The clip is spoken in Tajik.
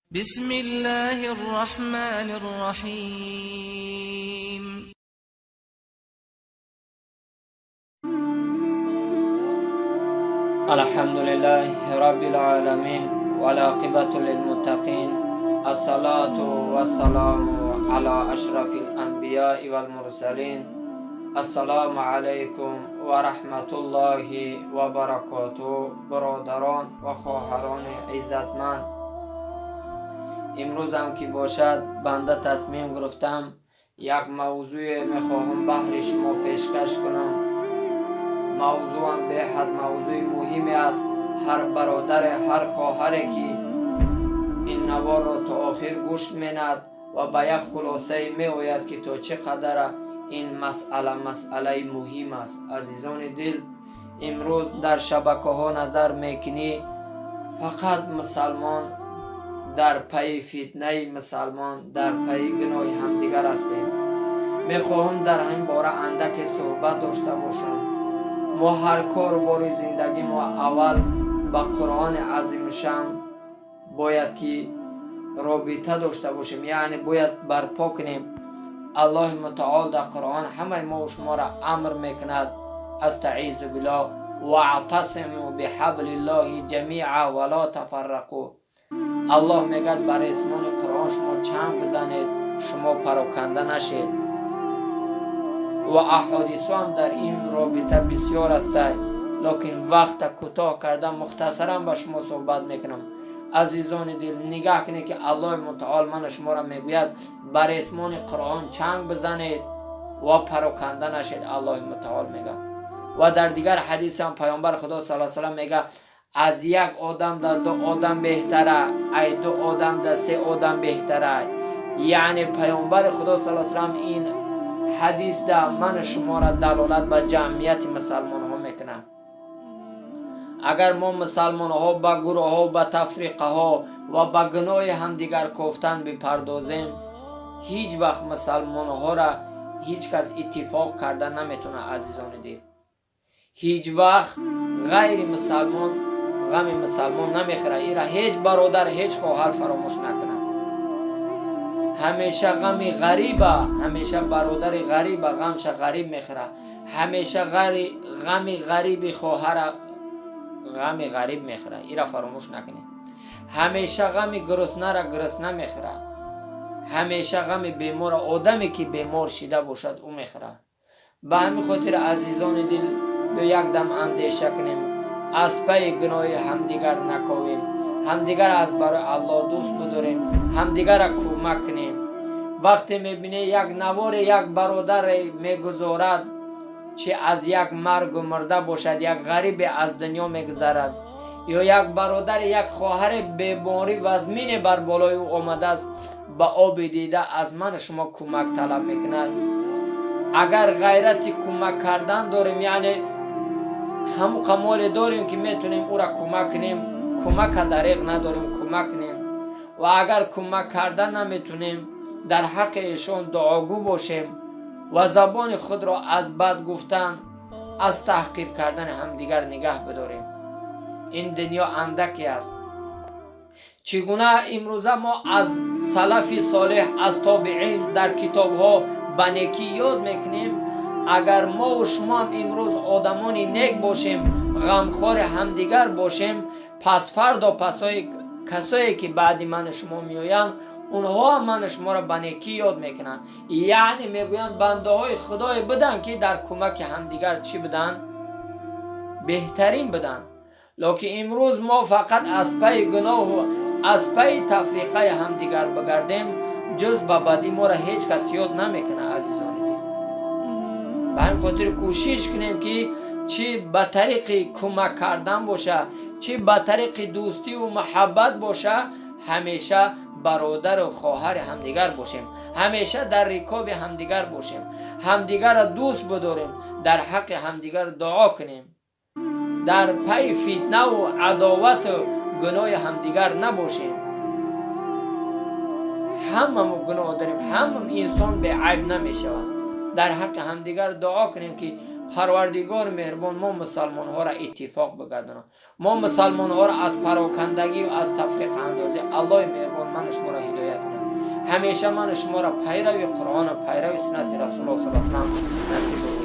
بسم الله الرحمن الرحيم. الحمد لله رب العالمين والعاقبة للمتقين، الصلاة والسلام على أشرف الأنبياء والمرسلين. السلام عليكم ورحمة الله وبركاته. برادران و خواهران عزتمند، имрӯзам ки бошад, банда тасмим гирифтам, як мавзӯе мехоҳам баҳри шумо пешкаш кунам. Мавзӯам беҳад мавзӯи муҳиме аст. Ҳар бародаре, ҳар хоҳаре ки ин наворро то охир гӯш менад ва ба як хулосае меояд, ки то чӣ қадара ин масъала масъалаи муҳим аст. Азизони дил, имрӯз дар шабакаҳо назар мекунӣ, фақат мусалмон дар пайи фитнаи мусалмон, дар пайи гуноҳи ҳамдигар ҳастем. Мехоҳам дар ҳамин бора андаке суҳбат дошта бошам. Мо ҳар кору бори зиндагӣ мо аввал ба Қуръони азимушшаън бояд ки робита дошта бошем, яъне бояд барпо кунем. Аллоҳи мутаол дар Қуръон ҳамаи мо шуморо амр мекунад: астаизу биллоҳ, ваътасиму биҳаблиллоҳи ҷамиа ва ло тафаррақу. Аллоҳ мегӯяд, бар ресмони Қуръон шумо чанг бизанед, шумо пароканда нашед. Ва аҳодисҳоам дар ин робита бисёр астад, лекин вақта кӯтоҳ карда мухтасаран ба шумо суҳбат мекунам. Азизони дил, нигаҳ кунед, ки Аллоҳи мутаол ману шуморо мегӯяд, бар ресмони Қуръон чанг бизанед ва пароканда нашед. Аллоҳи мутаол мегӯяд. Ва дар дигар ҳадисам Паёмбар Худо сал салам мегӯяд, аз як одам да ду одам беҳтара, ай ду одам да се одам беҳтара. Яъне Паёмбари Худо сал салам ин ҳадис да ману шуморо далолат ба ҷамъияти мусалмонҳо мекунад. Агар мо мусалмонҳо ба гурӯҳҳо, ба тафриқаҳо ва ба гуноҳи ҳамдигар кофтан бипардозем, ҳеҷ вақт мусалмонҳоро ҳеҷ кас иттифоқ карда наметавонад. Азизони дил, ҳеҷ вақт ғайри мусалмон ғами мусалмон намехӯрад. Ира ҳеҷ бародар, ҳеҷ хоҳар фаромӯш накунад. Ҳамеша ғами ғариба, ҳамеша бародари ғариба ғамша ғариб мехӯрад. Ҳамеша ғами ғариби хоҳара ғами ғариб мехӯрад. Ира фаромӯш накунед. Ҳамеша ғами гуруснара гурусна мехӯрад. Ҳамеша ғами бемора одаме ки бемор шида бошад, ӯ мехӯрад. Ба ҳамин хотир, азизони дил, ё як дам андеша кунем, аз пайи гуноҳи ҳамдигар наковем, ҳамдигар аз барои Аллоҳ дӯст бидорем, ҳамдигарра кӯмак кунем. Вақте мебинӣ, як наворе як бародаре мегузорад, чи аз як маргу мурда бошад, як ғарибе аз дунё мегузарад ё як бародаре, як хоҳаре беморӣ вазмине бар болои ӯ омадааст, ба оби дида аз ману шумо кӯмак талаб мекунад. Агар ғайрати кӯмак кардан дорем, яъне ҳамун қамоле дорем, ки метавонем ӯра кӯмак кунем, кӯмака дареғ надорем, кӯмак кунем. Ва агар кӯмак кардан наметавонем, дар ҳаққи эшон дуогӯ бошем ва забони худро аз бад гуфтан, аз таҳқир кардани ҳамдигар нигаҳ бидорем. Ин дунё андаке аст. Чӣ гуна имрӯза мо аз салафи солеҳ, аз тобиин дар китобҳо ба некӣ ёд мекунем, агар мову шумоам имрӯз одамони нек бошем, ғамхори ҳамдигар бошем, пас фардо пасои касое ки баъди ману шумо меоянд, онҳоам ману шуморо ба некӣ ёд мекунанд. Яъне мегӯянд, бандаҳои Худое буданд, ки дар кӯмаки ҳамдигар чӣ буданд? Беҳтарин буданд. Лекин имрӯз мо фақат аз пайи гуноҳу аз пайи тафриқаи ҳамдигар бигардем, ҷуз ба бадӣ моро ҳеҷ кас ёд намекунад. Азизони дил, ба ҳамин хотир кӯшиш кунем, ки чӣ ба тариқи кӯмак кардан боша, чӣ ба тариқи дӯстиву муҳаббат боша, ҳамеша бародару хоҳари ҳамдигар бошем, ҳамеша дар рикоби ҳамдигар бошем, ҳамдигарро дӯст бидорем, дар ҳаққи ҳамдигар дуо кунем, дар пайи фитнаву адовату гуноҳи ҳамдигар набошем. Ҳамамо гуноҳ дорем, ҳамам инсон беайб намешавад. Дар ҳаққи ҳамдигар дуо кунем, ки Парвардигори меҳрубон мо мусалмонҳоро иттифоқ бигардонад, мо мусалмонҳоро аз парокандагию аз тафриқаандозӣ Аллоҳи меҳрубон ману шуморо ҳидоят кунад. Ҳамеша ману шуморо пайрави Қуръону пайрави суннати Расулуллоҳ саллаллоҳу алайҳи васаллам насиб.